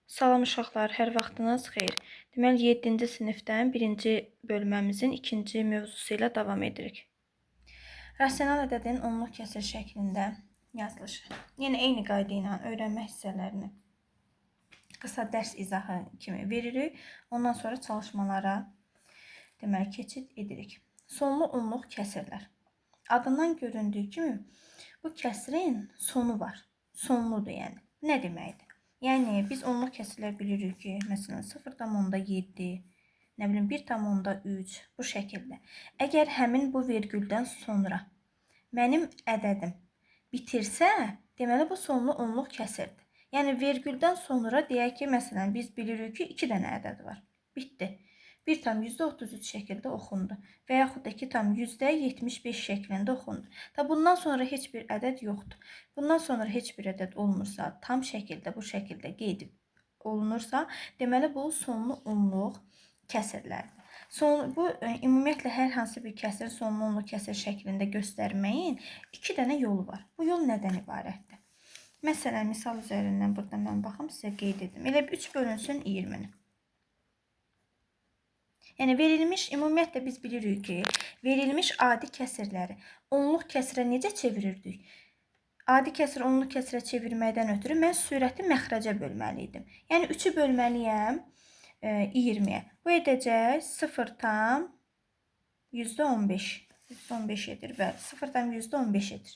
Salam uşaqlar, hər vaxtınız xeyir. Deməli 7-ci sinifdən 1-ci bölməmizin 2-ci mövzusu ilə davam edirik. Rasional ədədin onluq kəsir şəklində yazılışı. Yenə eyni qayda ilə öyrənmə hissələrini qısa dərs izahı kimi veririk. Ondan sonra çalışmalara deməli keçid edirik. Sonlu onluq kəsirlər. Adından göründüyü kimi bu kəsirin sonu var. Sonludur yəni. Nə deməkdir? Yəni biz onluq kəsirlər bilirik ki, məsələn 0,7, nə bilim 1,3 bu şəkildə. Əgər həmin bu vergüldən sonra mənim ədədim bitirsə, deməli bu sonlu onluq kəsirdir. Yəni vergüldən sonra deyək ki, məsələn biz bilirik ki, 2 dənə ədəd var. Bitdi. 1,33 şəkildə oxundu və yaxud da 2,75 şəklində oxundu. Ta bundan sonra heç bir ədəd yoxdur. Bundan sonra heç bir ədəd olmursa, tam şəkildə bu şəkildə qeyd olunursa, deməli bu sonlu onluq kəsirlərdir. Bu ümumiyyətlə hər hansı bir kəsirin sonlu onluq kəsir şəklində göstərməyin 2 dənə yolu var. Bu yol nədən ibarətdir? Məsələn, misal üzərindən burada mən baxım sizə qeyd edim. Elə 3 bölünsün 20-ni. Yəni verilmiş, ümumiyyətlə biz bilirik ki, verilmiş adi kəsirləri onluq kəsirə necə çevirirdik? Adi kəsir onluq kəsirə çevirməkdən ötürü mən sürəti məxrəcə bölməli idim. Yəni 3-ü bölməliyəm 20-yə. Bu edəcək 0,15. %15 edir. Bəli, 0,15 edir.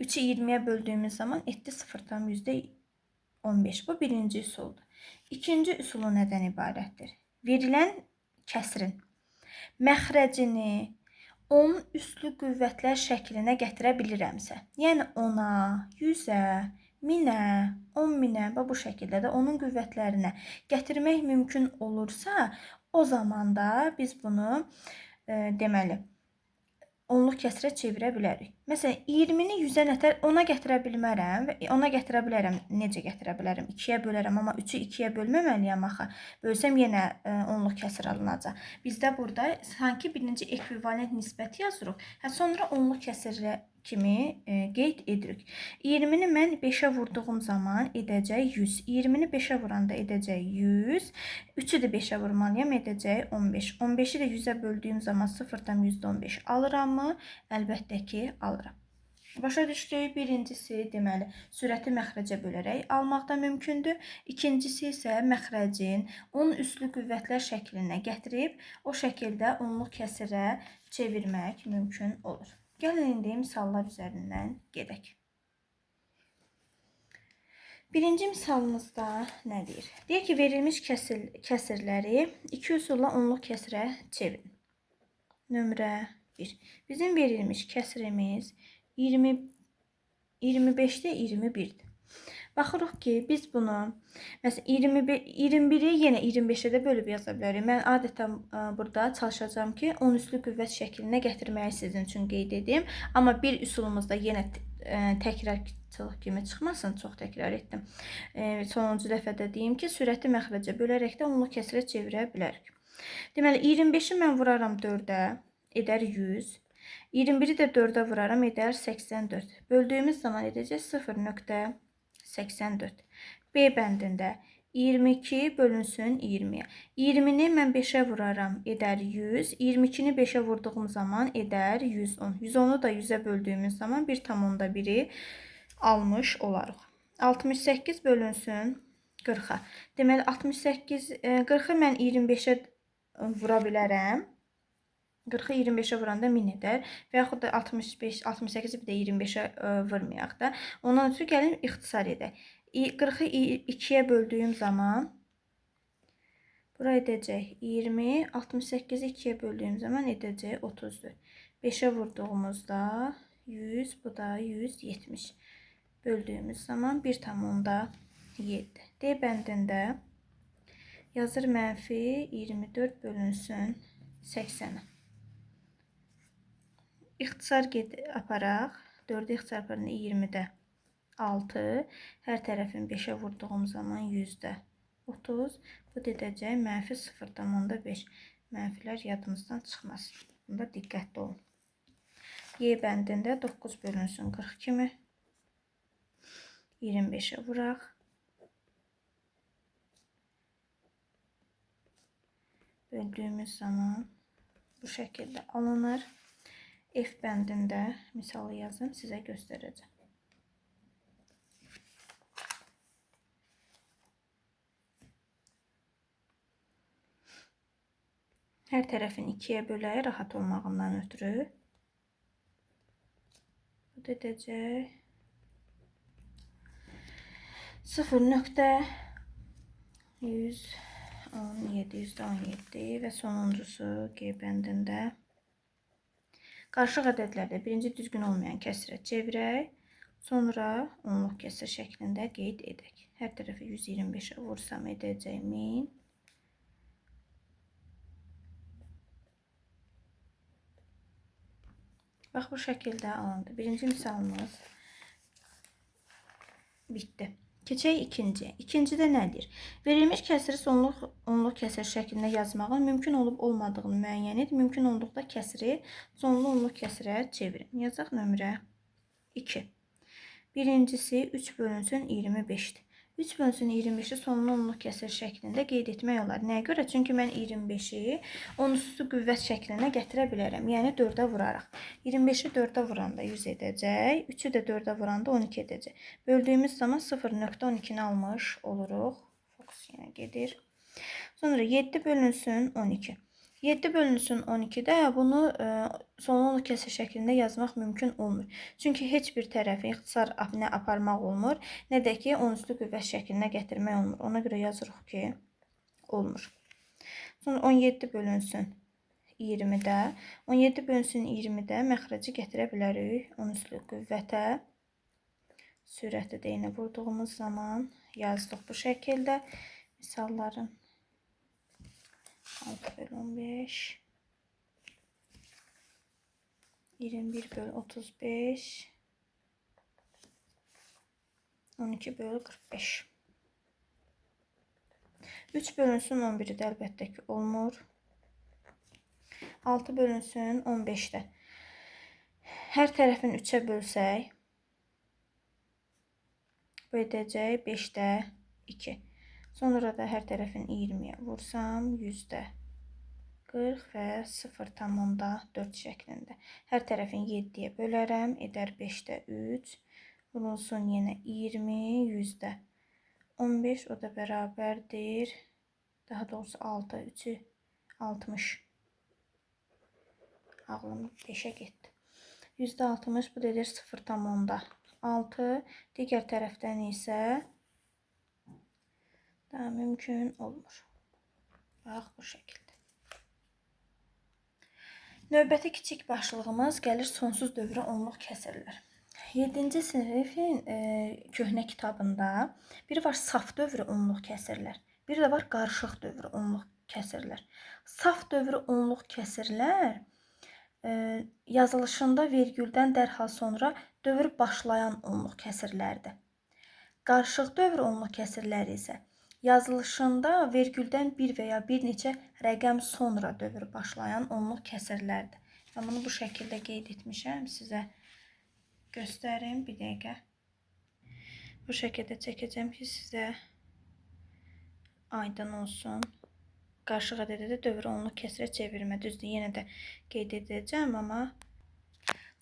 3-ü 20-yə böldüyümüz zaman etdi 0,15. Bu birinci üsuldur. İkinci üsulu nədən ibarətdir? Verilən kəsirin məxrəcini 10 üslü qüvvətlər şəklinə gətirə bilirəmsə, yəni 10-a, 100-ə, 1000-ə, 10.000-ə və bu şəkildə də onun qüvvətlərinə gətirmək mümkün olursa, o zaman da biz bunu deməli onluq kəsirə çevirə bilərik. Məsələn, 20-ni 100-ə nətər 10-a gətirə bilmərəm və 10-a gətirə bilərəm. Necə gətirə bilərəm? 2-yə bölərəm, amma 3-ü 2-yə bölməməliyəm axı. Bölsəm yenə onluq kəsir alınacaq. Bizdə burada sanki birinci ekvivalent nisbəti yazırıq. Hə, sonra onluq kəsirə kimi qeyd edirik. 20-ni mən 5-ə vurduğum zaman edəcək 100. 20-ni 5-ə vuranda edəcək 100. 3-ü də 5-ə vurmalıyam, edəcək 15. 15-i də 100-ə böldüyüm zaman 0,15 alırammı? Əlbəttə ki, alıram. Başa düşdük. Birincisi, deməli, sürəti məxrəcə bölərək almaq da mümkündür. İkincisi isə məxrəcin 10 üslü qüvvətlər şəklinə gətirib, o şəkildə onluq kəsirə çevirmək mümkün olur. Gəlin indi misallar üzərindən gedək. Birinci misalımızda nə deyir? Deyir ki, verilmiş kəsirləri iki üsulla onluq kəsirə çevirin. Nömrə 1. Bizim verilmiş kəsirimiz 25-də 21-dir. Baxırıq ki, biz bunu məsələn 21-i yenə 25-ə də bölüb yaza bilərik. Mən adətən burada çalışacağam ki, 10 üslü qüvvət şəklinə gətirməyi sizin üçün qeyd edim. Amma bir üsulumuzda yenə təkrarçılıq kimi çıxmasın, çox təkrar etdim. Sonuncu dəfədə deyim ki, sürəti məxrəcə bölərək də onluq kəsirə çevirə bilərik. Deməli, 25-i mən vuraram 4-ə, edər 100. 21-i də 4-ə vuraram, edər 84. Böldüyümüz zaman edəcək 0,84. B bəndində 22 bölünsün 20-yə. 20-ni mən 5-ə vuraram, edər 100. 22-ni 5-ə vurduğum zaman edər 110. 110-u da 100-ə böldüyümüz zaman 1,1-i almış olarıq. 68 bölünsün 40-a. Deməli, 68, 40-ı mən 25-ə vura bilərəm. 40-ı 25-ə vuranda 1000 edər və yaxud da 68-i bir də 25-ə vurmayaq da. Ondan ötürü gəlin ixtisar edək. 40-ı 2-yə böldüyüm zaman bura edəcək 20, 68-i 2-yə böldüyüm zaman edəcək 34. 5-ə vurduğumuzda 100, bu da 170. Böldüyümüz zaman 1,7. D bəndində yazır mənfi 24 bölünsün 80-ə. İxtisar aparaq. 4-ü ixtisar aparanda 20-də 6. Hər tərəfin 5-ə vurduğum zaman 100-də 30. Bu da edəcək mənfi 0,5. Mənfilər yadımızdan çıxmaz. Bunda diqqətli olun. Y bəndində 9 bölünsün 40 kimi. 25-ə vuraq. Böldüyümüz zaman bu şəkildə alınır. F bəndində misalı yazım, sizə göstərəcəm. Hər tərəfini 2-yə bölək, rahat olmağından ötürü. Bu da edəcək 0.117, %17 və sonuncusu G bəndində. Qarışıq ədədlərdə birinci düzgün olmayan kəsrə çevirək, sonra onluq kəsr şəklində qeyd edək. Hər tərəfi 125-ə vursam edəcək 1000. Bax, bu şəkildə alındı. Birinci misalımız bitdi. Keçək ikinciyə. İkincidə nə deyir? Verilmiş kəsri sonluq onluq kəsr şəklində yazmağın mümkün olub olmadığını müəyyən et. Mümkün olduqda kəsri sonlu onluq kəsrə çevirin. Yazaq nömrə 2. Birincisi 3 bölünsün 25-dir. 3 bölünsün 25-i sonlu onluq kəsr şəklində qeyd etmək olar. Nəyə görə? Çünki mən 25-i onusuz qüvvət şəklinə gətirə bilərəm. Yəni 4-ə vuraraq. 25-i 4-ə vuranda 100 edəcək. 3-ü də 4-ə vuranda 12 edəcək. Böldüyümüz zaman 0.12-ni almış oluruq. Fokus yenə gedir. Sonra 7 bölünsün 12. 7 bölünsün 12-də bunu sonlu onluq kəsr şəklində yazmaq mümkün olmur. Çünki heç bir tərəfi ixtisar nə aparmaq olmur, nə də ki, onuslu qüvvət şəklinə gətirmək olmur. Ona görə yazırıq ki, olmur. Sonra 17 bölünsün 20-də. 17 bölünsün 20-də məxrəci gətirə bilərik onuslu qüvvətə. Sürəti də yenə vurduğumuz zaman yazdıq bu şəkildə. Misalların 6 bölü 15, 21 bölü 35, 12 bölü 45. 3 bölünsün 11-i də əlbəttə ki olmur. 6 bölünsün 15-də. Hər tərəfini 3-ə bölsək, bu edəcək 5-də 2. Sonra da hər tərəfini 20-yə vursam, 100-də 40 və 0,4 şəklində. Hər tərəfini 7-yə bölərəm, edər 5-də 3, vurulsun yenə 20, 100-də 15, o da bərabərdir. Daha doğrusu 6, 3-ü 60. Ağlım 5-ə getdi. 60%, bu da edir 0,6. Digər tərəfdən isə daha mümkün olmur. Bax, bu şəkildə. Növbəti kiçik başlığımız gəlir sonsuz dövrə onluq kəsrlər. 7-ci sinifin köhnə kitabında biri var saf dövrü onluq kəsirlər, bir də var qarışıq dövrü onluq kəsirlər. Saf dövrü onluq kəsirlər yazılışında vergüldən dərhal sonra dövr başlayan onluq kəsirlərdir. Qarışıq dövrü onluq kəsirləri isə yazılışında vergüldən bir və ya bir neçə rəqəm sonra dövr başlayan onluq kəsirlərdir. Mən bunu bu şəkildə qeyd etmişəm, sizə göstərim bir dəqiqə. Bu şəkildə çəkəcəm ki, sizə aydın olsun. Qarışıq ədədə də dövrü onluq kəsrə çevirmə. Düzdür, yenə də qeyd edəcəm, amma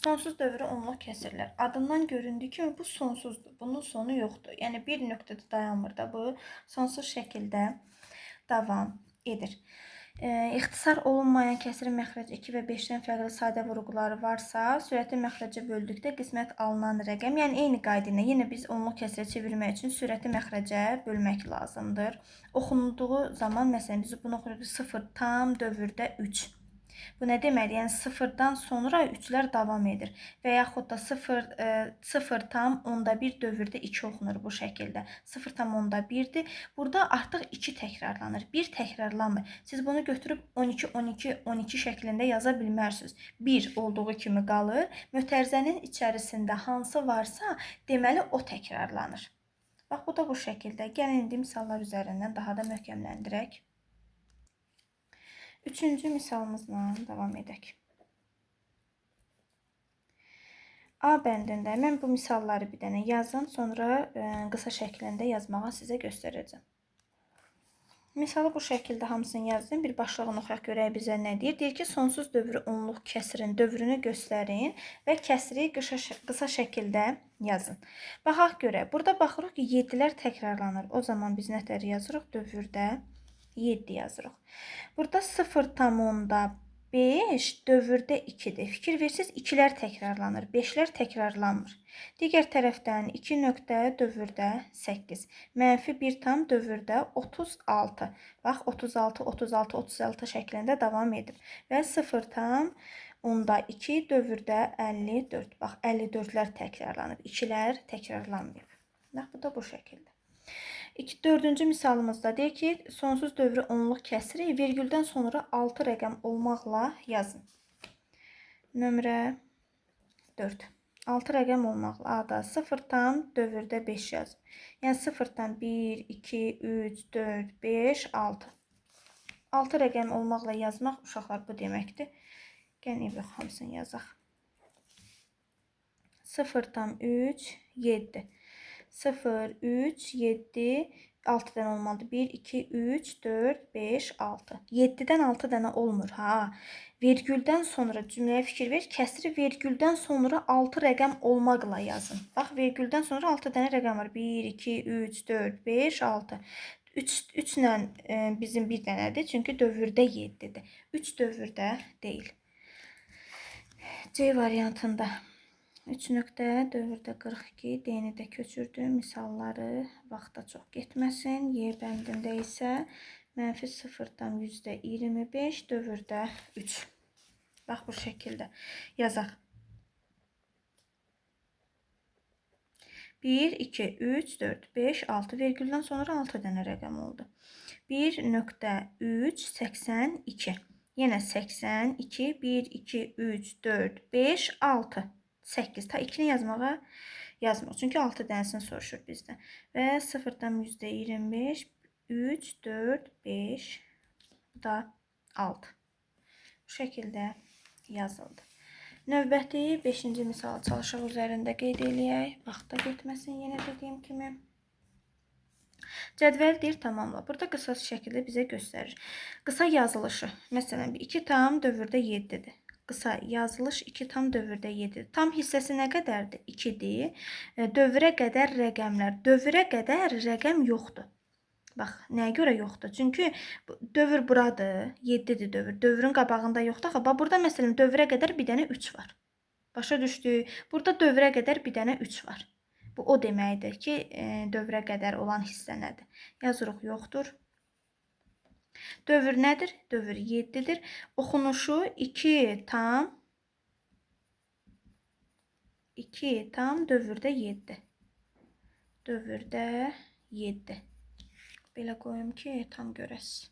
sonsuz dövrü onluq kəsirlər. Adından göründüyü kimi bu sonsuzdur. Bunun sonu yoxdur. Yəni bir nöqtədə dayanmır da, bu sonsuz şəkildə davam edir. İxtisar olunmayan kəsirin məxrəci 2 və 5-dən fərqli sadə vurğuları varsa, sürəti məxrəcə böldükdə qismət alınan rəqəm, yəni eyni qayda ilə yenə biz onluq kəsrə çevirmək üçün sürəti məxrəcə bölmək lazımdır. Oxunduğu zaman, məsələn, biz bunu oxuyuruq 0 tam dövrdə 3. Bu nə deməkdir? Yəni 0-dan sonra 3-lər davam edir. Və yaxud da 0,1 dövrdə 2 oxunur bu şəkildə. 0,1-dir. Burada artıq 2 təkrarlanır. 1 təkrarlanmır. Siz bunu götürüb 12, 12, 12 şəklində yaza bilmərsiniz. 1 olduğu kimi qalır. Mötərizənin içərisində hansı varsa, deməli o təkrarlanır. Bax, bu da bu şəkildə. Gəlin indi misallar üzərindən daha da möhkəmləndirək. Üçüncü misalımızla davam edək. A bəndində mən bu misalları bir dənə yazım, sonra qısa şəklində yazmağa sizə göstərəcəm. Misalı bu şəkildə hamısını yazdım. Bir başlığını oxuyaq görək bizə nə deyir. Deyir ki, sonsuz dövrü onluq kəsirin dövrünü göstərin və kəsiri qısa şəkildə yazın. Baxaq görək. Burada baxırıq ki, 7-lər təkrarlanır. O zaman biz nətər yazırıq? Dövrdə 7 yazırıq. Burada 0,5 dövrdə 2-dir. Fikir versiniz, 2-lər təkrarlanır, 5-lər təkrarlanmır. Digər tərəfdən 2 nöqtə dövrdə 8, mənfi 1 tam dövrdə 36. Bax, 36, 36, 36 şəklində davam edib. Və 0,2 dövrdə 54. Bax, 54-lər təkrarlanıb, 2-lər təkrarlanmayıb. Bax, bu da bu şəkildə. Dördüncü misalımızda deyir ki, sonsuz dövrü onluq kəsiri vergüldən sonra 6 rəqəm olmaqla yazın. Nömrə 4. 6 rəqəm olmaqla A-da 0 tam dövrdə 5 yazın. Yəni 0 tam 1, 2, 3, 4, 5, 6. 6 rəqəm olmaqla yazmaq uşaqlar bu deməkdir. Gəlin, yox, hamısını yazaq. 0 tam 3, 7. 0, 3, 7, 6 dənə olmalıdır. 1, 2, 3, 4, 5, 6. 7-dən 6 dənə olmur. Ha. Vergüldən sonra cümləyə fikir ver. Kəsiri vergüldən sonra 6 rəqəm olmaqla yazın. Bax, vergüldən sonra 6 dənə rəqəm var. 1, 2, 3, 4, 5, 6. 3 ilə bizim bir dənədir. Çünki dövrdə 7-dir. 3 dövrdə deyil. C variantında 3 nöqtə dövrdə 42, D-ni də köçürdüm. Misalları vaxta çox getməsin. Y bəndində isə mənfi 0,25 dövrdə 3. Bax, bu şəkildə yazaq. 1, 2, 3, 4, 5, 6 vergüldən sonra 6 dənə rəqəm oldu. 1,3, 82. Yenə 82, 1, 2, 3, 4, 5, 6. 8. Ta 2-ni yazmağa yazmır. Çünki 6 dənəsini soruşur bizdən. Və 0,25, 3, 4, 5, bu da 6. Bu şəkildə yazıldı. Növbəti 5-ci misalı çalışaq üzərində qeyd eləyək. Vaxta getməsin yenə dediyim kimi. Cədvəl deyir tamamla. Burada qısa şəkildə bizə göstərir. Qısa yazılışı. Məsələn, 2 tam dövrdə 7-dir. Qısa yazılış 2 tam dövrdə 7-dir. Tam hissəsi nə qədərdir? 2-dir. Dövrə qədər rəqəmlər. Dövrə qədər rəqəm yoxdur. Bax, nəyə görə yoxdur? Çünki dövr buradır. 7-dir dövr. Dövrün qabağında yoxdur. Axı, bax, burada məsələn dövrə qədər bir dənə 3 var. Başa düşdük. Burada dövrə qədər bir dənə 3 var. Bu o deməkdir ki, dövrə qədər olan hissə nədir? Yazırıq yoxdur. Dövr nədir? Dövr 7-dir. Oxunuşu 2 tam 2 tam dövrdə 7. Dövrdə 7. Belə qoyum ki, tam görəsiniz.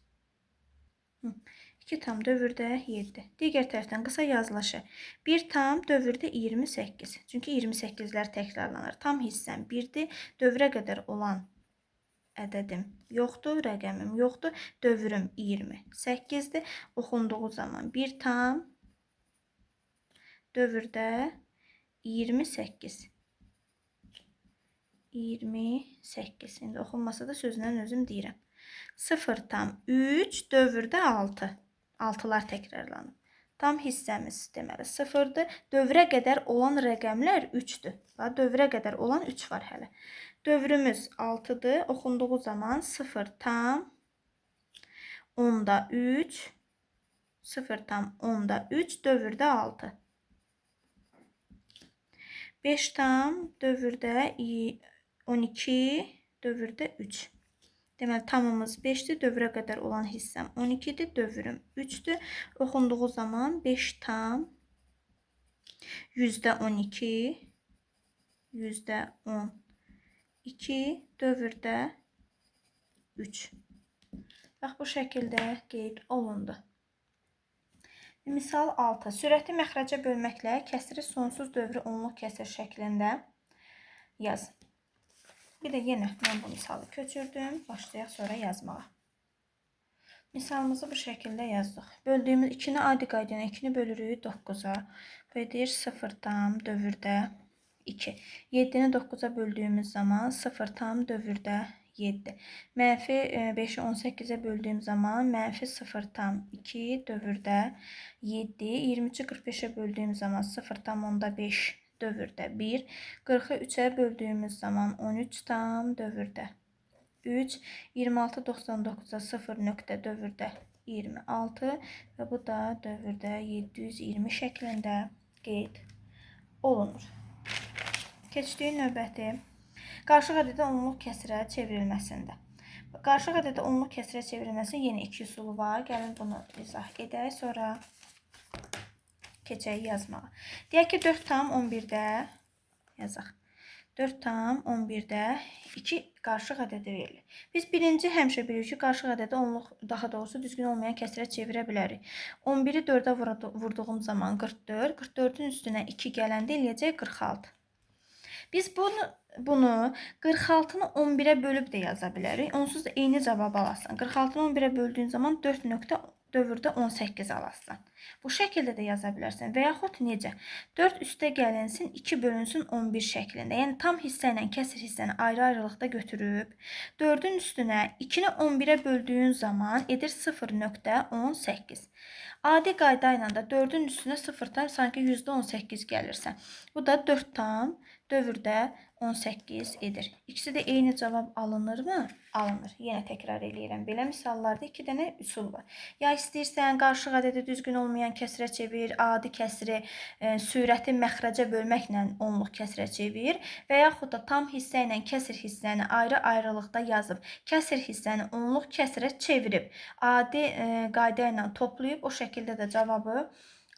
2 tam dövrdə 7. Digər tərəfdən qısa yazılışı. 1 tam dövrdə 28. Çünki 28-lər təkrarlanır. Tam hissəm 1-dir. Dövrə qədər olan ədədim yoxdur, rəqəmim yoxdur. Dövrüm 28-dir. Oxunduğu zaman 1 tam dövrdə 28. 28. İndi oxunmasa da sözündən özüm deyirəm. 0,3 dövrdə 6. 6-lar təkrarlanıb. Tam hissəmiz deməli 0-dır. Dövrə qədər olan rəqəmlər 3-dür. Dövrə qədər olan 3 var hələ. Dövrümüz 6-dır. Oxunduğu zaman 0,3 0,3 dövrdə 6. 5 tam dövrdə 12 dövrdə 3. Deməli, tamımız 5-dir. Dövrə qədər olan hissəm 12-dir. Dövrüm 3-dür. Oxunduğu zaman 5 tam %12 %12 dövrdə 3. Bax, bu şəkildə qeyd olundu. Misal 6. Sürəti məxrəcə bölməklə kəsiri sonsuz dövrü onluq kəsir şəklində yazın. Bir də yenə mən bu misalı köçürdüm. Başlayaq sonra yazmağa. Misalımızı bu şəkildə yazdıq. Böldüyümüz 2-ni adi qayda ilə 2-ni bölürük 9-a. Bu edir 0 tam dövrdə 2. 7-ni 9-a böldüyümüz zaman 0 tam dövrdə 7. Mənfi 5-i 18-ə böldüyüm zaman mənfi 0,2 dövrdə 7. 23-ü 45-ə böldüyüm zaman 0,5 dövrdə 1. 40-ı 3-ə böldüyümüz zaman 13 tam dövrdə 3. 26 99-a 0 nöqtə dövrdə 26 və bu da dövrdə 720 şəklində qeyd olunur. Keçdik növbəti. Qarışıq ədədə onluq kəsrə çevrilməsində. Qarışıq ədədə onluq kəsrə çevrilməsinin yenə iki üsulu var. Gəlin bunu izah edək, sonra keçək yazmağa. Deyək ki, 4,11-də yazaq. 4,11-də 2 qarışıq ədədi verilir. Biz birinci həmişə bilirik ki, qarışıq ədədi onluq, daha doğrusu düzgün olmayan kəsrə çevirə bilərik. 11-i 4-ə vurduğum zaman 44, 44-ün üstünə 2 gələndə eləyəcək 46. Biz bunu 46-nı 11-ə bölüb də yaza bilərik. Onsuz da eyni cavab alarsan. 46-nı 11-ə böldüyün zaman 4 nöqtə dövrdə 18 alarsan. Bu şəkildə də yaza bilərsən. Və yaxud necə? 4 üstə gəlinsin, 2 bölünsün 11 şəklində. Yəni tam hissə ilə kəsir hissəni ayrı-ayrılıqda götürüb 4-ün üstünə 2-ni 11-ə böldüyün zaman edir 0,18. Adi qayda ilə də 4-ün üstünə 0 tam sanki %18 gəlirsən. Bu da 4 tam dövrdə 18 edir. İkisi də eyni cavab alınırmı? Alınır. Yenə təkrar eləyirəm. Belə misallarda 2 dənə üsul var. Ya istəyirsən qarışıq ədədi düzgün olmayan kəsrə çevir, adi kəsri sürəti məxrəcə bölməklə onluq kəsrə çevir və yaxud da tam hissə ilə kəsir hissəni ayrı-ayrılıqda yazıb, kəsir hissəni onluq kəsrə çevirib, adi qayda ilə toplayıb o şəkildə də cavabı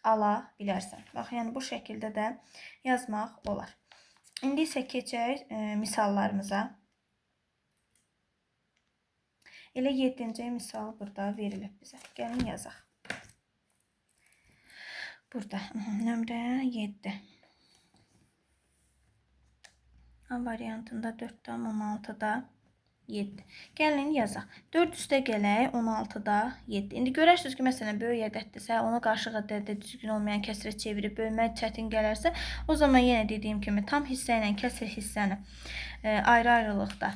ala bilərsən. Bax, yəni bu şəkildə də yazmaq olar. İndi isə keçək misallarımıza. Elə 7-ci misal burada verilib bizə. Gəlin yazaq. Burada nömrə 7. A variantında 4,16-da 7. Gəlin yazaq. 4 üstə gələk 16-da 7. İndi görərsiniz ki, məsələn, böyük ədəddirsə, onu qarışıq ədədə düzgün olmayan kəsrə çevirib bölmək çətin gələrsə, o zaman yenə dediyim kimi tam hissə ilə kəsir hissəni ayrı-ayrılıqda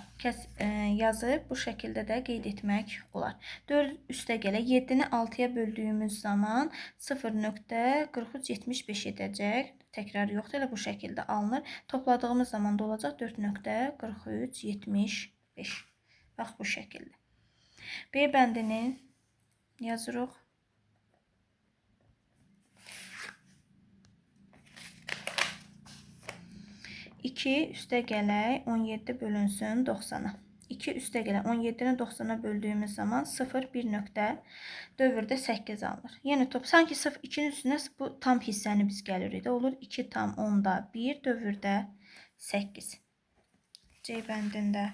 yazıb bu şəkildə də qeyd etmək olar. 4 üstə gələk 7-ni 6-ya böldüyümüz zaman 0,4375 edəcək. Təkrar yoxdur, elə bu şəkildə alınır. Topladığımız zaman da olacaq 4,4375. Bax bu şəkildə. B bəndini yazırıq. 2 üstə gələk 17 bölünsün 90-a. 2 üstə gələk 17-ni 90-a böldüyümüz zaman 0,1 nöqtə dövrdə 8 alınır. Yəni top sanki 0,2-nin üstünə bu tam hissəni biz gəlirik də olur 2,1 dövrdə 8. C bəndində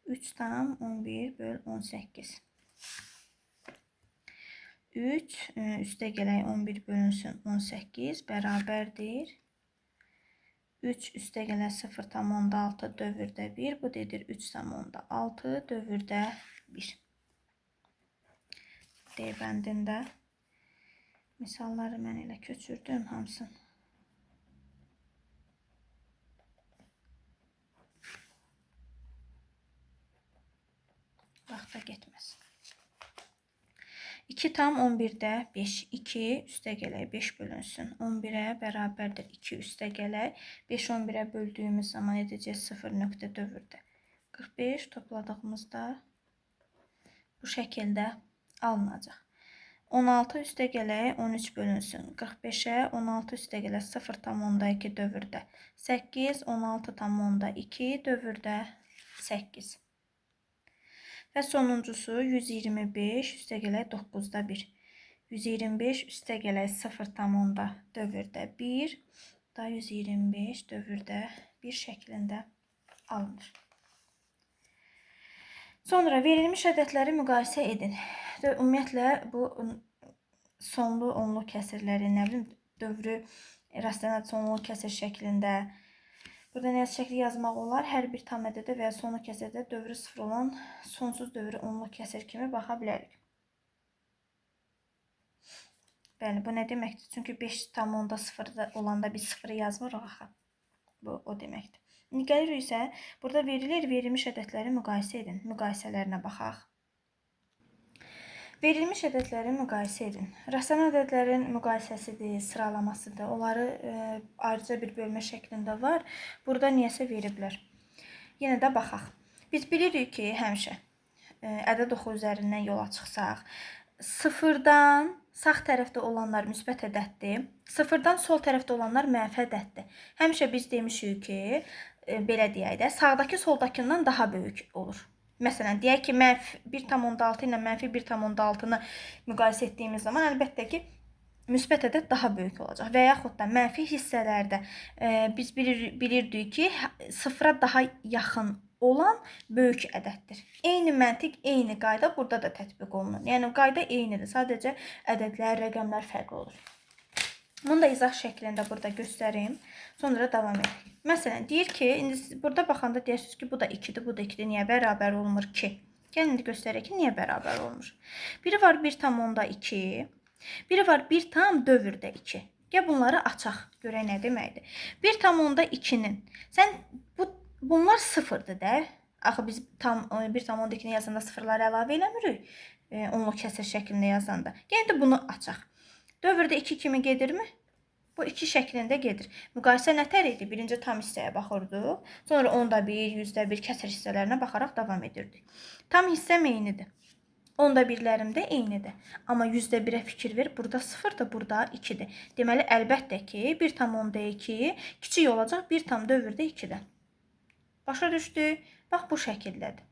3,11 böl 18. 3 üstə gələk 11 bölünsün 18 bərabərdir. 3 üstə gələk 0,6 dövrdə 1. Bu dedir 3,6 dövrdə 1. D bəndində misalları mən elə köçürdüm hamısını. Vaxta getməsin. 2,11-də 5, 2 üstə gələk 5 bölünsün. 11-ə bərabərdir 2 üstə gələk. 5 11-ə böldüyümüz zaman edəcək 0 nöqtə dövrdə. 45 topladığımızda bu şəkildə alınacaq. 16 üstə gələk 13 bölünsün. 45-ə 16 üstə gələk 0,2 dövrdə. 8, 16,2 dövrdə 8. Və sonuncusu 125 üstə gələk 9-da 1. 125 üstə gələk 0,4 dövrdə 1. Da 125 dövrdə 1 şəklində alınır. Sonra verilmiş ədədləri müqayisə edin. Ümumiyyətlə bu sonlu onluq kəsirləri, nə bilim dövrü rasional sonluq kəsir şəklində. Burada nə şəkli yazmaq olar? Hər bir tam ədədə və ya sonluq kəsirdə dövrü 0 olan sonsuz dövrü onluq kəsir kimi baxa bilərik. Bəli, bu nə deməkdir? Çünki 5,0 olanda biz 0-ı yazmırıq axı. Bu o deməkdir. İndi gəlirik isə burada verilir, verilmiş ədədləri müqayisə edin. Müqayisələrinə baxaq. Verilmiş ədədləri müqayisə edin. Rasional ədədlərin müqayisəsidir, sıralamasıdır. Onları ayrıca bir bölmə şəklində var. Burada niyəsə veriblər. Yenə də baxaq. Biz bilirik ki, həmişə ədəd oxu üzərindən yola çıxsaq, sıfırdan sağ tərəfdə olanlar müsbət ədəddir, sıfırdan sol tərəfdə olanlar mənfi ədəddir. Həmişə biz demişik ki, belə deyək də, sağdakı soldakından daha böyük olur. Məsələn, deyək ki, mənfi 1,6 ilə mənfi 1,6-nı müqayisə etdiyimiz zaman əlbəttə ki, müsbət ədəd daha böyük olacaq. Və yaxud da mənfi hissələrdə biz bilirdik ki, sıfıra daha yaxın olan böyük ədəddir. Eyni məntiq, eyni qayda burada da tətbiq olunur. Yəni, qayda eynidir. Sadəcə ədədlər, rəqəmlər fərqli olur. Bunu da izah şəklində burada göstərim. Sonra davam edək. Məsələn, deyir ki, indi siz burada baxanda deyirsiniz ki, bu da 2-dir, bu da 2-dir. Niyə bərabər olmur ki? Gəlin indi göstərək ki, niyə bərabər olmur? Biri var 1,2, biri var 1,2. Gəl bunları açaq, görək nə deməkdir. 1,2-nin. Sən bunlar sıfırdır da. Axı biz tam 1,2-ni yazanda sıfırları əlavə eləmirik. Onluq kəsir şəklində yazanda. Gəl indi bunu açaq. Dövrdə 2 kimi gedirmi? Bu 2 şəklində gedir. Müqayisə nətər idi? Birinci tam hissəyə baxırdıq. Sonra 10,1, 100,1 kəsir hissələrinə baxaraq davam edirdik. Tam hissəm eynidir. Onda birlərim də eynidir. Amma 100,1-ə fikir ver. Burada 0-dır, burada 2-dir. Deməli, əlbəttə ki, 1,2 kiçik olacaq 1,2-dən. Başa düşdü? Bax, bu şəkildədir.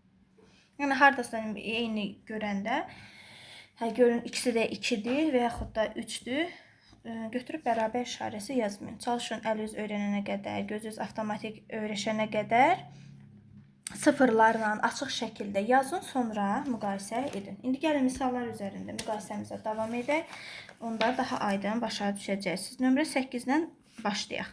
Yəni, haradasa eyni görəndə, hə, görün, ikisi də 2-dir və yaxud da 3-dür. Götürüb bərabər işarəsi yazmayın. Çalışın, əl üz öyrənənə qədər, göz üz avtomatik öyrəşənə qədər sıfırlarla açıq şəkildə yazın, sonra müqayisə edin. İndi gəlin misallar üzərində müqayisəmizə davam edək. Onda daha aydın başa düşəcəksiniz. Nömrə 8-dən başlayaq.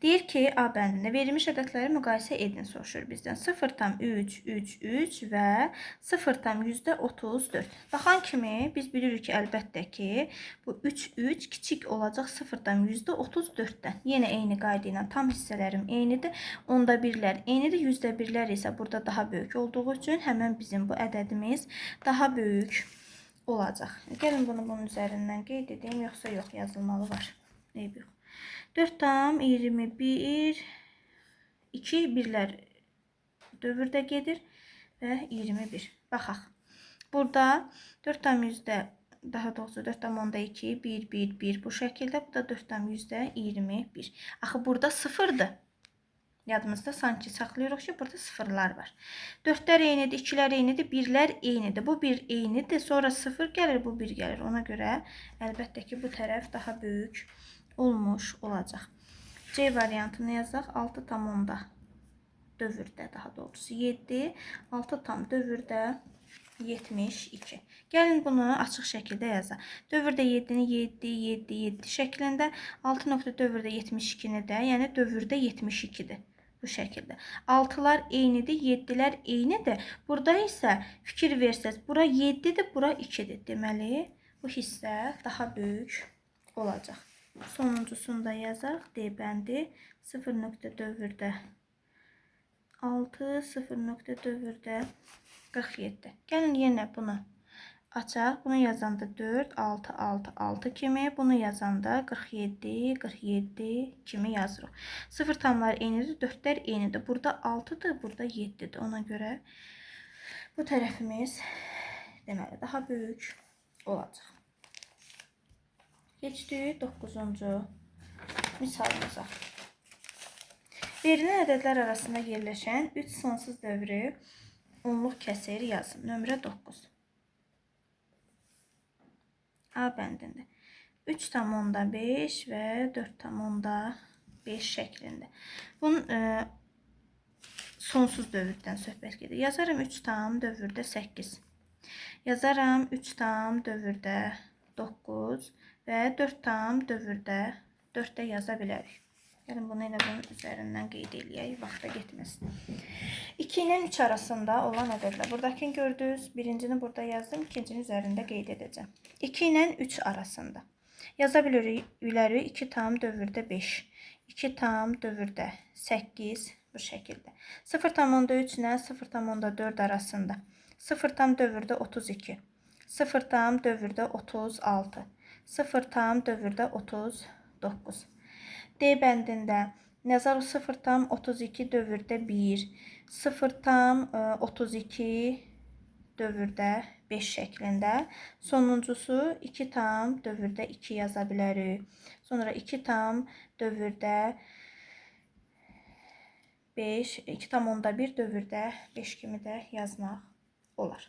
Deyir ki, A bəndində verilmiş ədədləri müqayisə edin, soruşur bizdən. 0,3, 3, 3 və 0,34. Baxan kimi biz bilirik ki, əlbəttə ki, bu 3, 3 kiçik olacaq 0,34-dən. Yenə eyni qayda ilə tam hissələrim eynidir. Onda birlər eynidir, yüzdə birlər isə burada daha böyük olduğu üçün həmən bizim bu ədədimiz daha böyük olacaq. Gəlin bunu bunun üzərindən qeyd edeyim, yoxsa yox, yazılmalı var. Eyb yox. 4,21, 2 birlər dövrdə gedir və 21. Baxaq. Burada 4,100-də, daha doğrusu 4,2, 1, 1, 1 bu şəkildə. Bu da 4,21. Axı burada 0-dır. Yadımızda sanki saxlayırıq ki, burada sıfırlar var. 4-lər eynidir, 2-lər eynidir, 1-lər eynidir. Bu 1 eynidir, sonra 0 gəlir, bu 1 gəlir. Ona görə əlbəttə ki, bu tərəf daha böyük olmuş olacaq. C variantını yazaq. 6,4 dövrdə, daha doğrusu 7, 6,4 72. Gəlin bunu açıq şəkildə yazaq. Dövrdə 7-ni 7, 7, 7 şəklində, 6,4 72-ni də, yəni dövrdə 72-dir. Bu şəkildə. 6-lar eynidir, 7-lər eynidir. Burada isə fikir versəz, bura 7-dir, bura 2-dir. Deməli, bu hissə daha böyük olacaq. Sonuncusunu da yazaq. D bəndi 0,4 6, 0,4 47. Gəlin yenə bunu açaq. Bunu yazanda 4, 6, 6, 6 kimi. Bunu yazanda 47, 47 kimi yazırıq. Sıfır tamlar eynidir, 4-lər eynidir. Burada 6-dır, burada 7-dir. Ona görə bu tərəfimiz deməli daha böyük olacaq. Keçdik 9-cu misalımıza. Verilən ədədlər arasında yerləşən 3 sonsuz dövrü onluq kəsir yazın. Nömrə 9. A bəndində 3,5 və 4,5 şəklində. Bunun sonsuz dövrdən söhbət gedir. Yazaram 3,4 8. Yazaram 3,4 9 və 4,4 4 də yaza bilərik. Gəlin bunu elə bunun üzərindən qeyd eləyək, vaxta getməsin. 2 ilə 3 arasında olan ədədlər. Buradakını gördünüz. Birincini burada yazdım, ikincinin üzərində qeyd edəcəm. 2 ilə 3 arasında. Yaza bilərik 2,4 5, 2,4 8 Bu şəkildə. 0,3 ilə 0,4 arasında. 0 tam dövrdə 32. 0 tam dövrdə 36. 0 tam dövrdə 39. D bəndində nəzər 0,32 dövrdə 1, 0,32 dövrdə 5 şəklində. Sonuncusu 2 tam dövrdə 2 yaza bilərik. Sonra 2 tam dövrdə 5, 2,1 dövrdə 5 kimi də yazmaq olar.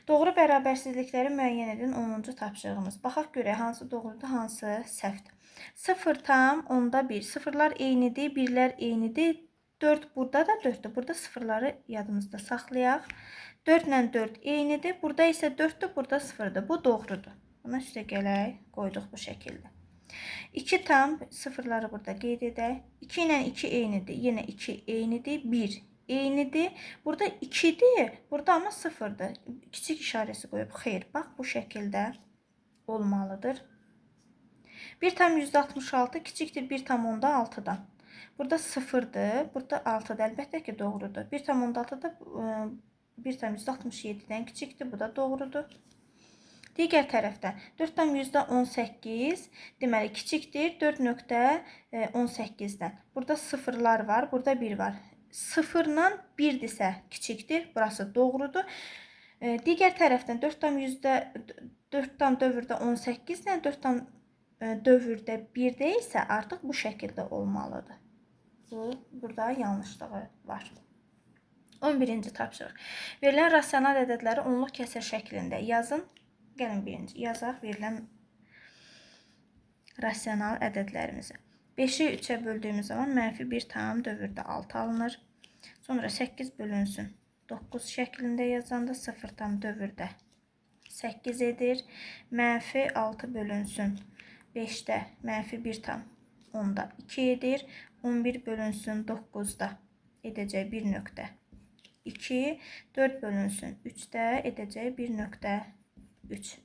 Doğru bərabərsizlikləri müəyyən edin 10-cu tapşırığımız. Baxaq görək hansı doğrudur, hansı səhvdir. 0,1. Sıfırlar eynidir, birlər eynidir. 4 burada da 4-dür. Burada sıfırları yadımızda saxlayaq. 4 ilə 4 eynidir. Burada isə 4-dür, burada 0-dır. Bu doğrudur. Buna üstə gələk, qoyduq bu şəkildə. 2 tam sıfırları burada qeyd edək. 2 ilə 2 eynidir. Yenə 2 eynidir. 1 eynidir. Burada 2-dir. Burada amma 0-dır. Kiçik işarəsi qoyub. Xeyr, bax bu şəkildə olmalıdır. 1,66 kiçikdir 1,6-dan. Burada 0-dır. Burada 6-dır. Əlbəttə ki, doğrudur. 1,6 da 1,67-dən kiçikdir. Bu da doğrudur. Digər tərəfdən 4,18 deməli kiçikdir 4,18-dən. Burada sıfırlar var, burada 1 var. 0 ilə 1-dirsə kiçikdir. Burası doğrudur. Digər tərəfdən 4,18 ilə 4,1-də isə artıq bu şəkildə olmalıdır. Bu, burada yanlışlığı var. 11-ci tapşırıq. Verilən rasional ədədləri onluq kəsr şəklində yazın. Gəlin birinci yazaq verilən rasional ədədlərimizi. 5-i 3-ə böldüyümüz zaman mənfi 1 tam dövrdə 6 alınır. Sonra 8 bölünsün 9 şəklində yazanda 0 tam dövrdə 8 edir. Mənfi 6 bölünsün 5-də mənfi 1 tam 10-da 2 edir. 11 bölünsün 9-da edəcək 1,2. 4 bölünsün 3-də edəcək 1,3.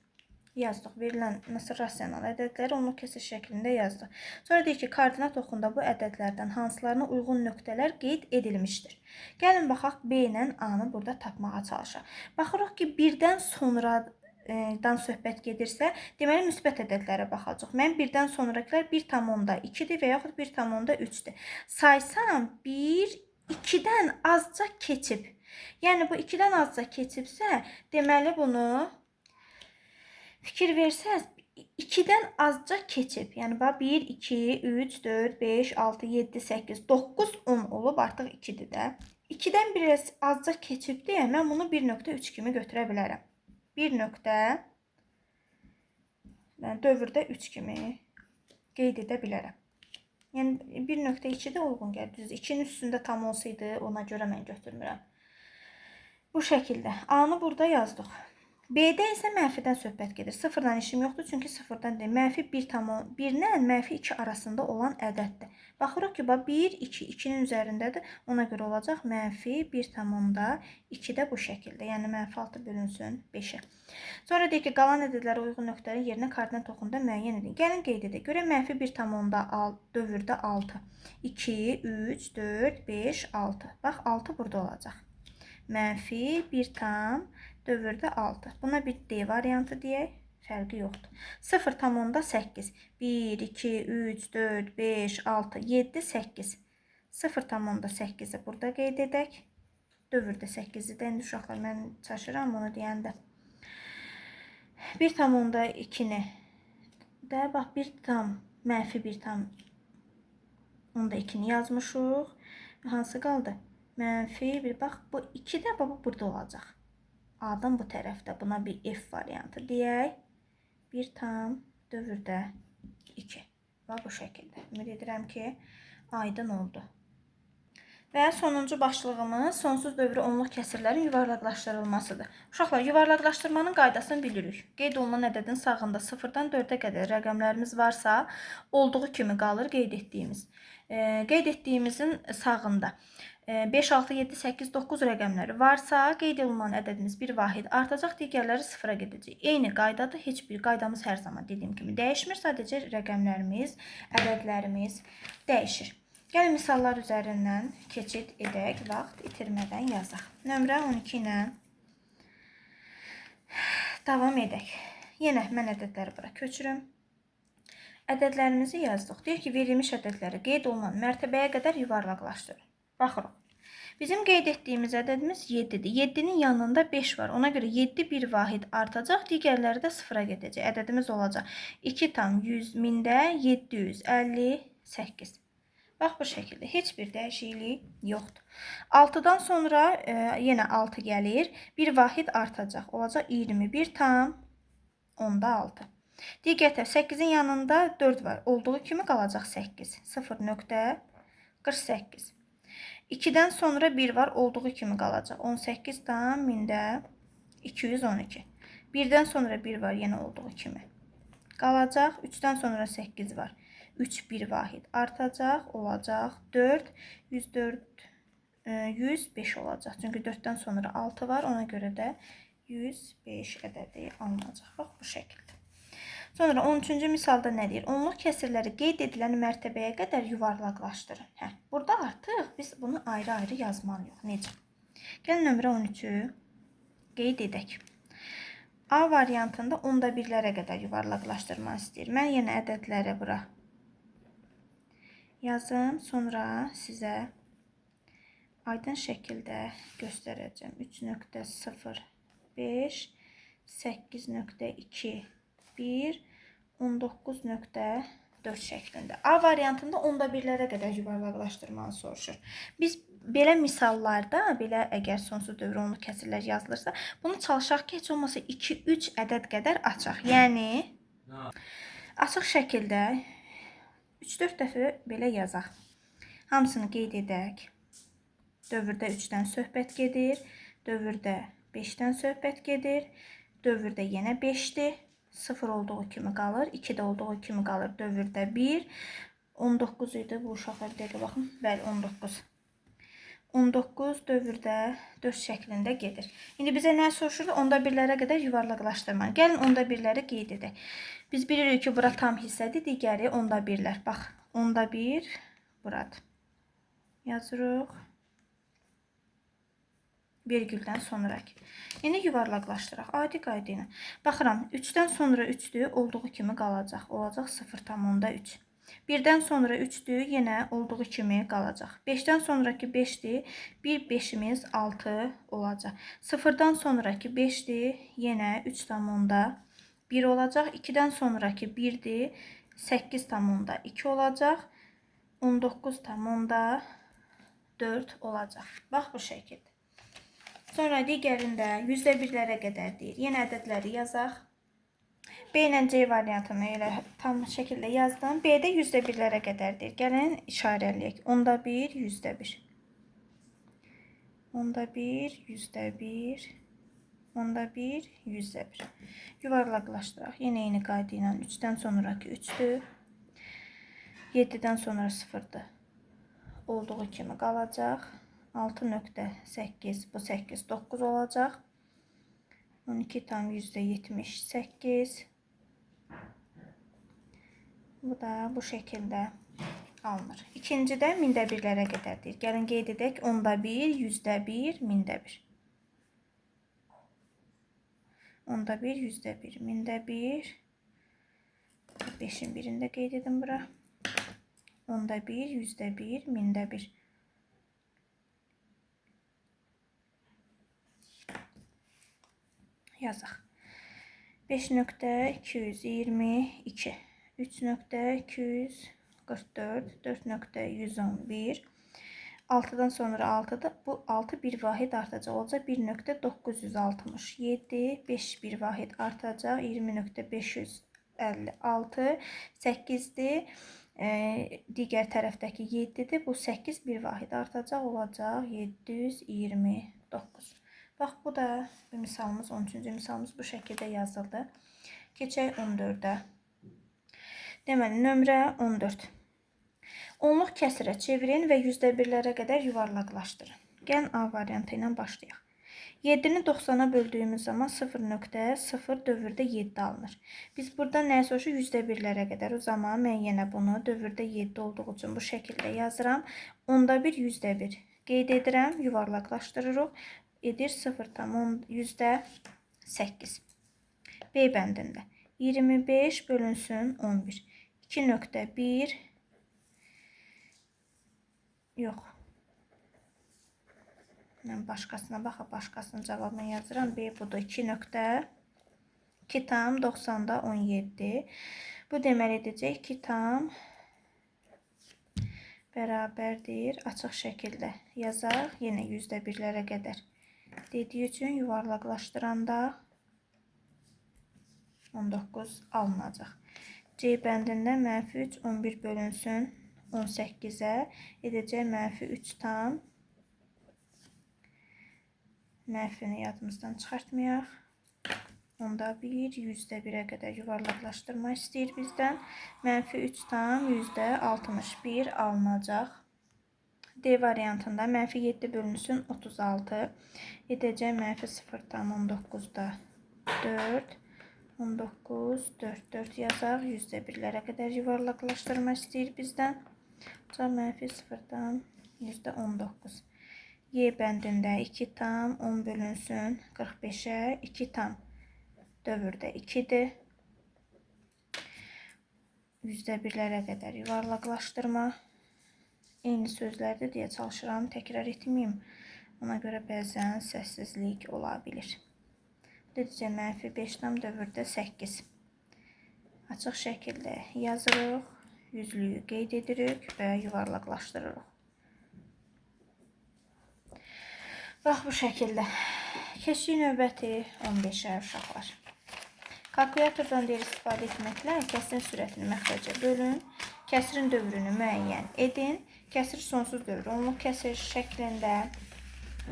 Yazdıq. Verilən məsəl rasional ədədləri onluq kəsr şəklində yazdıq. Sonra deyir ki, koordinat oxunda bu ədədlərdən hansılarına uyğun nöqtələr qeyd edilmişdir. Gəlin baxaq B ilə A-nı burada tapmağa çalışaq. Baxırıq ki, birdən sonradan söhbət gedirsə, deməli müsbət ədədlərə baxacaq. Mən birdən sonrakılar 1,2-dir və yaxud 1,3-dür. Saysam 1, 2-dən azca keçib. Yəni bu 2-dən azca keçibsə, deməli bunu fikir versəz 2-dən azca keçib. Yəni bax 1, 2, 3, 4, 5, 6, 7, 8, 9, 10 olub, artıq 2-dir də. 2-dən biraz azca keçib deyə mən bunu 1,3 kimi götürə bilərəm. 1 nöqtə dövrdə 3 kimi qeyd edə bilərəm. Yəni 1,2 də uyğun gəlir. Düzdür, 2-nin üstündə tam olsaydı ona görə mən götürmürəm. Bu şəkildə A-nı burada yazdıq. B-də isə mənfidən söhbət gedir. Sıfırdan işim yoxdur, çünki sıfırdan deyil. Mənfi 1,1 ilə mənfi 2 arasında olan ədəddir. Baxırıq ki, bax 1, 2, 2-nin üzərindədir. Ona görə olacaq mənfi 1,2 də bu şəkildə. Yəni mənfi 6 bölünsün 5-ə. Sonra deyir ki, qalan ədədlərə uyğun nöqtələrin yerinə koordinat oxunda müəyyən edin. Gəlin qeyd edək. Görək mənfi 1,6 dövrdə 6. 2, 3, 4, 5, 6. Bax 6 burada olacaq. Mənfi 1 tam dövrdə 6. Buna bir D variantı deyək. Fərqi yoxdur. 0,8. 1, 2, 3, 4, 5, 6, 7, 8. 0,8-i burada qeyd edək. Dövrdə 8-i də indi uşaqlar mən çaşıram onu deyəndə. 1,2-ni də bax 1 tam mənfi 1 tam 2-ni yazmışıq. Hansı qaldı? Mənfi 1. Bax bu 2 də bax burada olacaq. A-dan bu tərəfdə buna bir F variantı deyək. 1 tam dövrdə 2. Bax bu şəkildə. Ümid edirəm ki, aydın oldu. Və sonuncu başlığımız sonsuz dövrü onluq kəsirlərin yuvarlaqlaşdırılmasıdır. Uşaqlar, yuvarlaqlaşdırmanın qaydasını bilirik. Qeyd olunan ədədin sağında 0-dan 4-ə qədər rəqəmlərimiz varsa, olduğu kimi qalır qeyd etdiyimiz. Qeyd etdiyimizin sağında 5, 6, 7, 8, 9 rəqəmləri varsa, qeyd olunan ədədimiz bir vahid artacaq, digərləri sıfıra gedəcək. Eyni qaydadır. Heç bir qaydamız hər zaman dediyim kimi dəyişmir. Sadəcə rəqəmlərimiz, ədədlərimiz dəyişir. Gəlin misallar üzərindən keçid edək, vaxt itirmədən yazaq. Nömrə 12 ilə davam edək. Yenə mən ədədləri bura köçürüm. Ədədlərimizi yazdıq. Deyir ki, verilmiş ədədləri qeyd olunan mərtəbəyə qədər yuvarlaqlaşdırın. Baxırıq. Bizim qeyd etdiyimiz ədədimiz 7-dir. 7-nin yanında 5 var. Ona görə 7 bir vahid artacaq, digərləri də sıfıra gedəcək. Ədədimiz olacaq 2 tam 100 mində 758. Bax bu şəkildə heç bir dəyişiklik yoxdur. 6-dan sonra yenə 6 gəlir. Bir vahid artacaq. Olacaq 21 tam onda 6. Digər tərəf 8-in yanında 4 var. Olduğu kimi qalacaq 8. 0.48. 2-dən sonra 1 var. Olduğu kimi qalacaq. 18 tam mində 212. 1-dən sonra 1 var. Yenə olduğu kimi qalacaq. 3-dən sonra 8 var. 3 bir vahid artacaq. Olacaq 4. 104, 105 olacaq. Çünki 4-dən sonra 6 var. Ona görə də 105 ədədi alınacaq. Bax bu şəkildə. Sonra 13-cü misalda nə deyir? Onluq kəsirləri qeyd edilən mərtəbəyə qədər yuvarlaqlaşdırın. Hə, burada artıq biz bunu ayrı-ayrı yazmalıyıq. Necə? Gəlin nömrə 13-ü qeyd edək. A variantında onda birlərə qədər yuvarlaqlaşdırmanı istəyir. Mən yenə ədədləri bura yazım. Sonra sizə aydın şəkildə göstərəcəm. 3.05, 8.2, 1, 19.4 şəklində. A variantında onda birlərə qədər yuvarlaqlaşdırmanı soruşur. Biz belə misallarda, belə əgər sonsuz dövr onluq kəsirlər yazılırsa, bunu çalışaq ki, heç olmasa 2-3 ədəd qədər açaq. Yəni, açıq şəkildə 3-4 dəfə belə yazaq. Hamısını qeyd edək. Dövrdə 3-dən söhbət gedir. Dövrdə 5-dən söhbət gedir. Dövrdə yenə 5-dir. 0 olduğu kimi qalır. 2 də olduğu kimi qalır. Dövrdə 1. 19 idi bu uşaqlar. Bir dəqiqə baxın. Bəli, 19. 19 dövrdə 4 şəklində gedir. İndi bizə nə soruşurdu? Onda birlərə qədər yuvarlaqlaşdırmanı. Gəlin onda birləri qeyd edək. Biz bilirik ki, bura tam hissədir, digəri onda birlər. Bax, onda 1 buradır. Yazırıq. Vergüldən sonraki. İndi yuvarlaqlaşdıraq. Adi qayda ilə. Baxıram, 3-dən sonra 3-dür, olduğu kimi qalacaq. Olacaq 0,3. 1-dən sonra 3-dür, yenə olduğu kimi qalacaq. 5-dən sonraki 5-dir, 1 5-imiz 6 olacaq. 0-dan sonraki 5-dir, yenə 3,1 olacaq. 2-dən sonraki 1-dir, 8,2 olacaq. 19,4 olacaq. Bax bu şəkildə. Sonra digərində yüzdə birlərə qədər deyir. Yenə ədədləri yazaq. B ilə C variantını elə tam şəkildə yazdım. B-də yüzdə birlərə qədər deyir. Gəlin işarələyək. Onda 1, yüzdə 1. Onda 1, yüzdə 1. Onda 1, yüzdə 1. Yuvarlaqlaşdıraq. Yenə eyni qayda ilə 3-dən sonraki 3-dür. 7-dən sonra 0-dır. Olduğu kimi qalacaq. 6.8, bu 8, 9 olacaq. 12,78. Bu da bu şəkildə alınır. İkincidə mində birlərə qədər deyir. Gəlin qeyd edək. Onda 1, yüzdə 1, mində 1. Onda 1, yüzdə 1, mində 1. 5-in birini də qeyd edim bura. Onda 1, yüzdə 1, mində 1. Yazaq. 5.222, 3.244, 4.111. 6-dan sonra 6-dır. Bu 6 bir vahid artacaq. Olacaq 1.967, 5 bir vahid artacaq. 20.556, 8-dir. Digər tərəfdəki 7-dir. Bu 8 bir vahid artacaq. Olacaq 729. Bax, bu da bir misalımız, 13-cü misalımız bu şəkildə yazıldı. Keçək 14-ə. Deməli, nömrə 14. Onluq kəsirə çevirin və yüzdə birlərə qədər yuvarlaqlaşdırın. Gəlin A variantı ilə başlayaq. 7-ni 90-a böldüyümüz zaman 0.0 dövrdə 7 alınır. Biz burada nəyə soruşuruq? %1-lərə qədər. O zaman mən yenə bunu dövrdə 7 olduğu üçün bu şəkildə yazıram. Onda 1, %1 qeyd edirəm. Yuvarlaqlaşdırırıq. Edir 0,8. B bəndində 25 bölünsün 11. 2.1 yox. Mən başqasına baxıb başqasının cavabını yazıram. B budur 2.2 tam 90-da 17. Bu deməli edəcək 2 tam bərabərdir. Açıq şəkildə yazaq. Yenə %1-lərə qədər. Dediyi üçün yuvarlaqlaşdıranda 19 alınacaq. C bəndində mənfi 3, 11 bölünsün 18-ə. Edəcək mənfi 3 tam. Mənfini yadımızdan çıxartmayaq. Onda 1, %1-ə qədər yuvarlaqlaşdırma istəyir bizdən. Mənfi 3 tam %61 alınacaq. D variantında mənfi 7 bölünsün 36. Edəcək mənfi 0,19-da 4. 19, 4, 4 yazaq. %1-lərə qədər yuvarlaqlaşdırma istəyir bizdən. Cavab mənfi 0,19. Y bəndində 2 tam 10 bölünsün 45-ə 2 tam dövrdə 2-dir. %1-lərə qədər yuvarlaqlaşdırma. Eyni sözlərdir deyə çalışıram, təkrar etməyim. Ona görə bəzən səssizlik ola bilir. Dedicə mənfi 5 tam dövrdə 8. Açıq şəkildə yazırıq, yüzlüyü qeyd edirik və yuvarlaqlaşdırırıq. Bax bu şəkildə. Keçdik növbəti 15-ə uşaqlar. Kalkulyatordan deyir istifadə etməklə kəsirin sürətini məxrəcə bölün. Kəsirin dövrünü müəyyən edin. Kəsir sonsuz dövr, onluq kəsir şəklində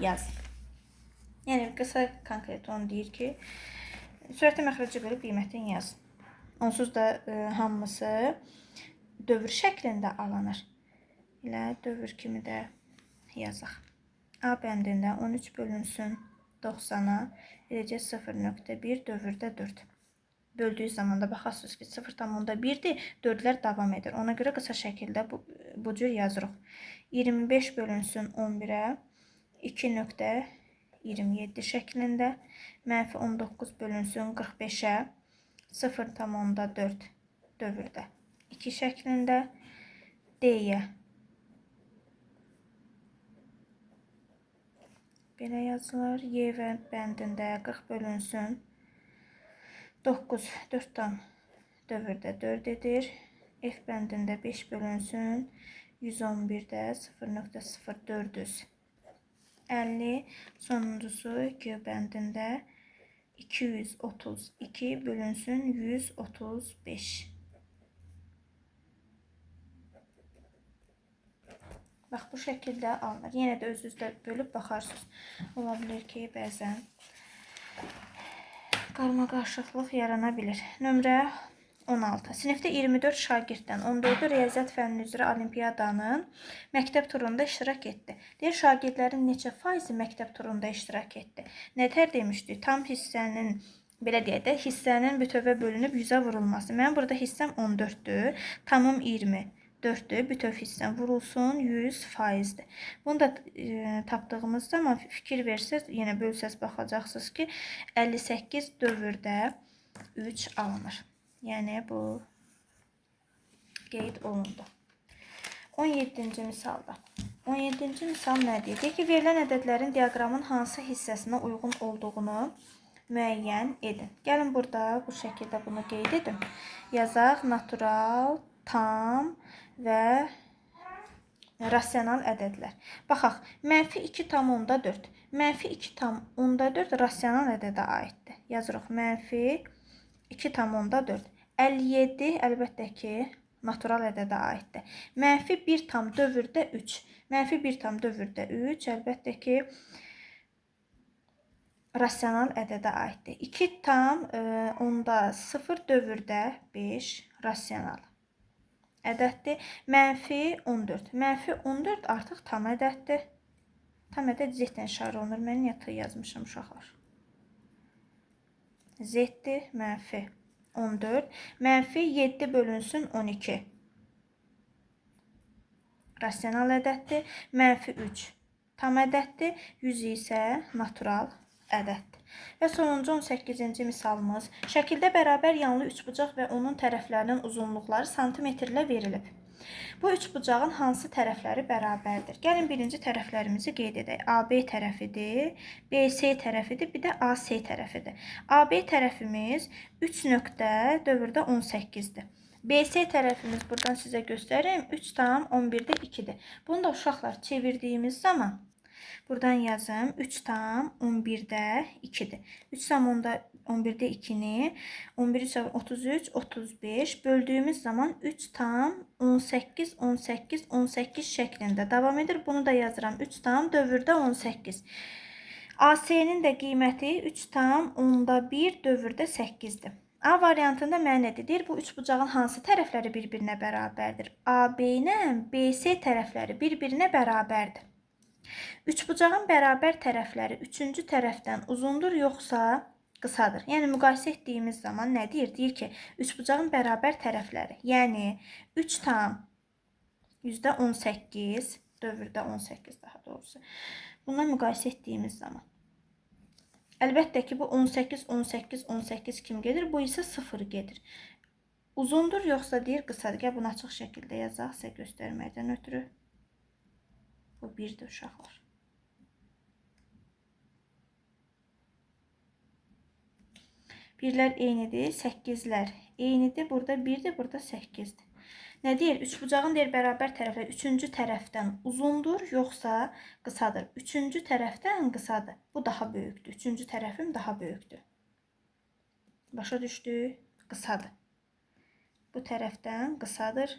yazın. Yəni qısa konkret onu deyir ki, sürəti məxrəcə bölüb qiymətini yazın. Onsuz da hamısı dövr şəklində alınır. Elə dövr kimi də yazaq. A bəndində 13 bölünsün 90-a edəcək 0.1 dövrdə 4. Böldüyü zaman da baxasınız ki 0,1-dir, 4-lər davam edir. Ona görə qısa şəkildə bu cür yazırıq. 25 bölünsün 11-ə 2.27 şəklində, mənfi 19 bölünsün 45-ə 0,4 dövrdə 2 şəklində, D-yə belə yazılır. Y və bəndində 40 bölünsün 9, 4 tam dövrdə 4 edir. F bəndində 5 bölünsün 111-də 0.0450. Sonuncusu G bəndində 232 bölünsün 135. Bax, bu şəkildə alınır. Yenə də özünüzdə bölüb baxarsınız. Ola bilər ki, bəzən qarmaqarışıqlıq yarana bilir. Nömrə 16. Sinifdə 24 şagirddən 14-ü riyaziyyat fənni üzrə olimpiyadanın məktəb turunda iştirak etdi. Deyir, şagirdlərin neçə faizi məktəb turunda iştirak etdi? Nətər demişdik? Tam hissənin, belə deyək də, hissənin bütövə bölünüb 100-ə vurulması. Mənim burada hissəm 14-dür, tamım 24-dür, bütöv hissəm vurulsun 100 faizdir. Bunu da tapdığımız zaman fikir versəz, yenə bölsəz baxacaqsınız ki, 58 dövrdə 3 alınır. Yəni bu qeyd olundu. 17-ci misalda. 17-ci misal nə deyir? Deyir ki, verilən ədədlərin diaqramın hansı hissəsinə uyğun olduğunu müəyyən edin. Gəlin burada bu şəkildə bunu qeyd edim. Yazaq natural, tam və rasional ədədlər. Baxaq, mənfi 2,4. Mənfi 2,4 rasional ədədə aiddir. Yazırıq, mənfi 2,4. 57 əlbəttə ki, natural ədədə aiddir. Mənfi 1 tam dövrdə 3. Mənfi 1 tam dövrdə 3 əlbəttə ki, rasional ədədə aiddir. 2 tam 0 dövrdə 5 rasional ədəddir. Mənfi 14. Mənfi 14 artıq tam ədəddir. Tam ədəd Z-lə işarə olunur. Mən niyə T yazmışam uşaqlar? Z-dir, mənfi 14. Mənfi 7 bölünsün 12. Rasional ədəddir. Mənfi 3 tam ədəddir. 100 isə natural ədəddir. Və sonuncu 18-ci misalımız. Şəkildə bərabər yanlı üçbucaq və onun tərəflərinin uzunluqları santimetrlə verilib. Bu üçbucağın hansı tərəfləri bərabərdir? Gəlin birinci tərəflərimizi qeyd edək. AB tərəfidir, BC tərəfidir, bir də AC tərəfidir. AB tərəfimiz 3,4-də 18-dir. BC tərəfimiz buradan sizə göstərim 3,11-də 2-dir. Bunu da uşaqlar çevirdiyimiz zaman buradan yazım 3,11-də 2-dir. 3,11-də 2-ni 11, 3, 33, 35 böldüyümüz zaman 3,18, 18, 18 şəklində davam edir. Bunu da yazıram 3,4-də 18. AC-nin də qiyməti 3,1 dövrdə 8-dir. A variantında mənə nə deyir? Bu üçbucağın hansı tərəfləri bir-birinə bərabərdir? AB ilə BC tərəfləri bir-birinə bərabərdir. Üçbucağın bərabər tərəfləri üçüncü tərəfdən uzundur yoxsa qısadır? Yəni müqayisə etdiyimiz zaman nə deyir? Deyir ki, üçbucağın bərabər tərəfləri, yəni 3,18 dövrdə 18 daha doğrusu. Bununla müqayisə etdiyimiz zaman. Əlbəttə ki, bu 18, 18, 18 kim gedir? Bu isə 0 gedir. Uzundur yoxsa deyir qısadır? Gəl bunu açıq şəkildə yazaq sizə göstərməkdən ötürü. Bu 1-dir uşaqlar. Birlər eynidir, 8-lər eynidir. Burada 1-dir, burada 8-dir. Nə deyir? Üçbucağın deyir bərabər tərəfləri üçüncü tərəfdən uzundur yoxsa qısadır? Üçüncü tərəfdən qısadır. Bu daha böyükdür. Üçüncü tərəfim daha böyükdür. Başa düşdük? Qısadır. Bu tərəfdən qısadır.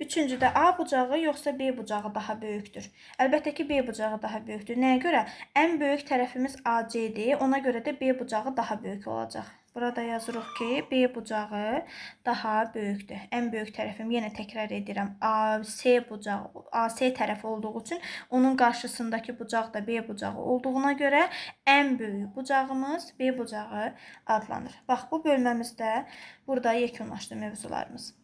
Üçüncüdə A bucağı yoxsa B bucağı daha böyükdür? Əlbəttə ki, B bucağı daha böyükdür. Nəyə görə? Ən böyük tərəfimiz AC-dir. Ona görə də B bucağı daha böyük olacaq. Burada yazırıq ki, B bucağı daha böyükdür. Ən böyük tərəfim, yenə təkrar edirəm, AC bucağı, AC tərəfi olduğu üçün onun qarşısındakı bucaq da B bucağı olduğuna görə ən böyük bucağımız B bucağı adlanır. Bax, bu bölməmizdə burada yekunlaşdı mövzularımız.